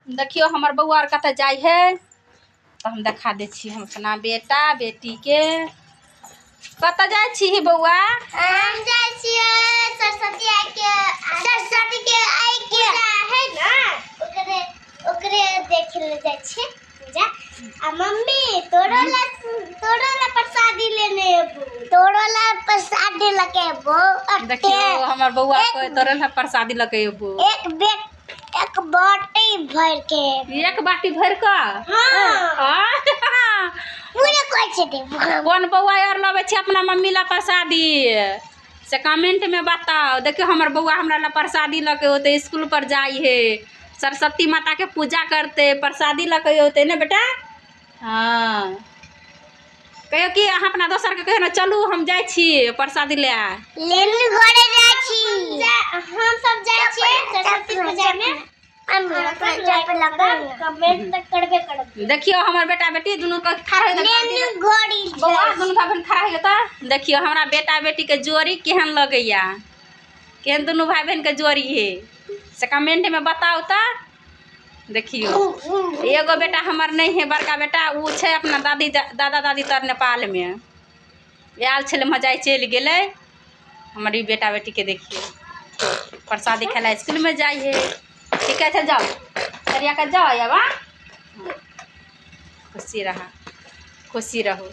देखियौ हमर बौआ आर कतऽ जाइ है, तऽ हम देखा दै छी हम अपना बेटा बेटीके। कतऽ जाइ छी बौआ? हम जाइ छियै सरस्वती आई के, सरस्वती के आई के है ना, ओकरे ओकरे देखे ले जाइ छियै पूजा। आ मम्मी तोरो ला, तोरो ला प्रसादी लेने अबू, तोरो ला प्रसादी लके अबू। देखियौ हमर बौआ कोई तोरो ला प्रसादी लके अबू। एक बेग, एक बाटी भर के। एक बाटी भर के? हाँ। पूरे कोई छै देबो। कोन बौआ आर लबै छै अपना मम्मी ला प्रसादी से कमेंट में बताओ। देखियौ हमर बौआ हमरा ला प्रसादी लके होते, स्कूल पर जाइ है, सरस्वती माता के पूजा करते, प्रसादी लके होते ने बेटा। हाँ कहियो कि अहाँ अपना दोसर के कहियो ना, चलू हम जाइ छी प्रसादी ले। लेने घरे जाइ छी, हम सब जाइ छी सरस्वती पूजा में। कमेंट तक करबे करब। देखियो हमर बेटा बेटी दुनू के ठाढ़ होय, बौआ दुनू भाई बहन खड़ा होय। तऽ देखियो हमरा बेटा बेटी के जोड़ी केहन लगैया, केहन दुनू भाई बहन के जोड़ी है से कमेंट में बताओ। तऽ देखियो एगो बेटा हमर नहीं है, बड़का बेटा उ छै अपना दादी दादा दादी तर नेपाल में आयल छलै, मजाइ चलि गेलै। हमर ई बेटा बेटी के देखियो प्रसादी खाय स्कूल में जाइ है। ठीक है, जाओ करिया के जाओ अब, खुशी रहा, खुशी रहो।